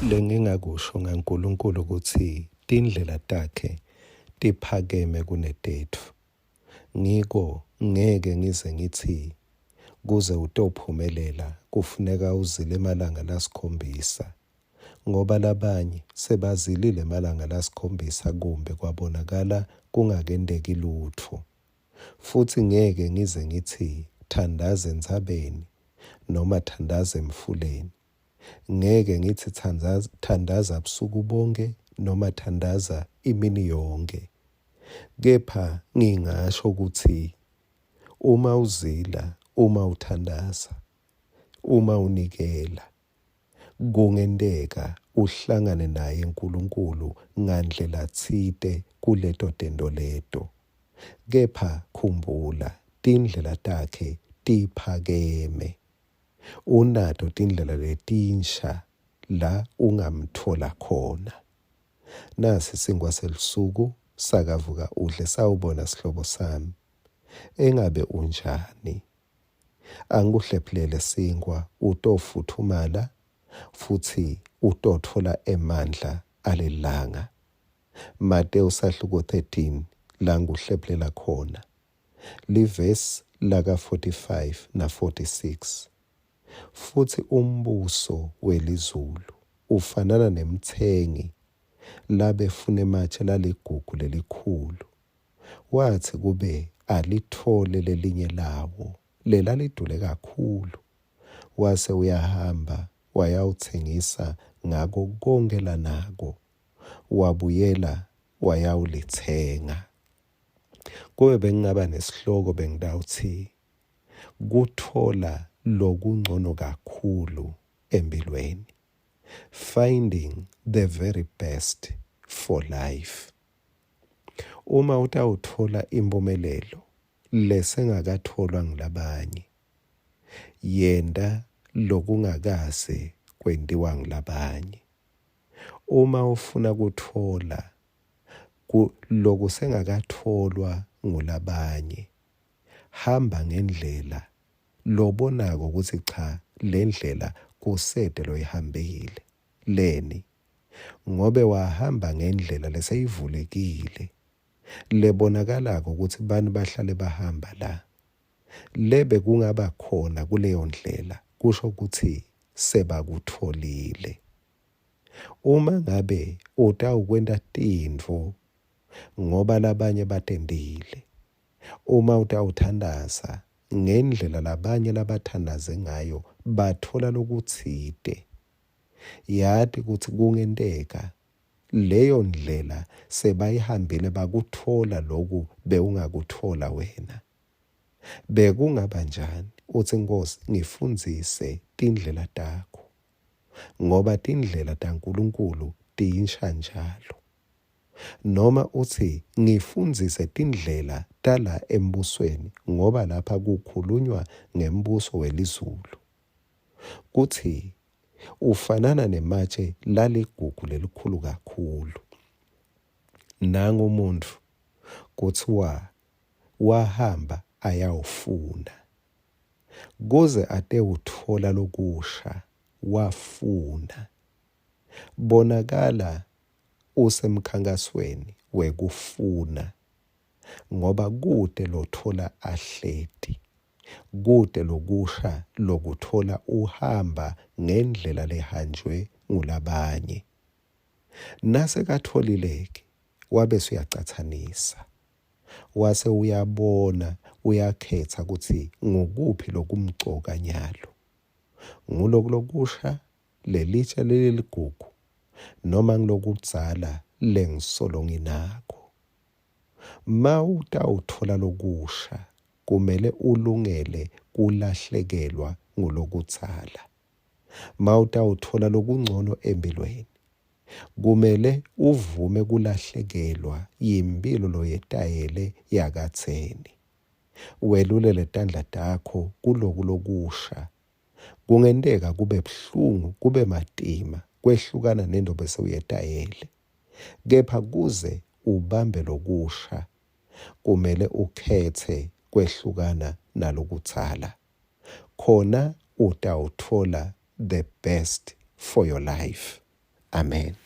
Lengingakusho ngaNkulunkulu kutsi tindlela takhe tiphakeme kunetetfu. Ngiko ngeke ngize ngitsi kuze utophumelela kufuneka uzile emalanga lasikhombisa ngoba labanye sebazilile emalanga lasikhombisa kumbe kwabonakala kungakenteki lutfo. Futsi ngeke ngize ngitsi thandaza entsabeni noma thandaza emfuleni. Ngeke ngitsi thandaza busuku bonkhe noma thandaza imini yonkhe. Kepha ngingasho kutsi uma uzila, uma uthandaza, uma unikela, kungenteka uhlangane naye Nkulunkulu ngandlela tsite kuleto tento leto. Kepha khumbula, tindlela takhe tiphakeme. Unato tindlela letinsha la ungamtfola khona. Nasi sinkwa selusuku sakavuka udle sawubona sihlobo sami. Engabe unjani? Angikuhlephulele sinkwa utofutfumala futsi utotfola emandla alelilanga. Matewu sahluko 13 la ngikuhlephulela khona. Livesi laka-45 na-46. Futsi umbuso welizulu ufanana nemtsengi labefuna ematje laligugu lelikhulu. Watsi kube alitfole lelinye lawo lelalidule kakhulu, wase uyahamba wayawutsengisa ngako konkhe lanako, wabuyela wayawulitsenga. Kube bengingaba nesihloko bengitawutsi kutfola lokungcono kakhulu empilweni. Finding the very best for life. Uma utawutfola imphumelelo lesengakatfolwa ngulabanye, yenta lokungakase kwentiwa ngulabanye. Uma ufuna kutfola lokusengakatfolwa ngulabanye, hamba ngendlela lobonako kutsi cha lendlela kusete loyihambile. Leni? Ngobe wahamba ngendlela leseyivulekile, lebonakalako kutsi bantfu bahlale bahamba la. Lebekungaba khona kuleyo ndlela kusho kutsi sebakutfolile. Uma ngabe utawukwenta tintfo ngoba labanye batentile, uma utawuthandaza ngendlela labanye labathandaze ngayo batfola lokutsite, yati kutsi kungenteka leyo ndlela sebayihambile bakutfola loku bewungakutfola wena. Bekungaba njani utsi Nkhosi ngifundzise tindlela takho. Ngoba tindlela taNkulunkulu tinsha njalo. Noma utsi, Ngifundzise tindlela tala embusweni, ngoba lapha kukhulunywa ngembuso welizulu. Kutsi ufanana nematje laligugu lelikhulu kakhulu. Nangu umuntfu kutsiwa wahamba ayawufuna. Kuze atewutfola lokusha, wafuna. Bonakala usemkhankasweni wekufuna ngoba kute lotfola ahleti, kute lokusha lokutfola uhamba ngendlela lehanjwe ngulabanye. Nasekatfolile-ke wabese uyacatsanisa. Wase uyabona uyakhetsa kutsi ngukuphi lokumcoka nyalo. Nguloku lokusha, lelitshe leliligugu, noma ngulokudzala lengisolo nginako. Mawutawutfola lokusha, kumele ulungele kulahlekelwa ngulokudzala. Mawutawutfola lokuncono emphilweni, Kumele uvume kulahlekelwa yimphilo loyetayele yakadzeni. Welulele tandla takho kuloku lokusha. Kungenteka kube buhlungu, kube matima kwehlukana nento besewuyetayele. Kepha kuze ubambe lokusha, kumele ukhetse kwehlukana nalokudzala. Khona utawutfola the best for your life. Amen.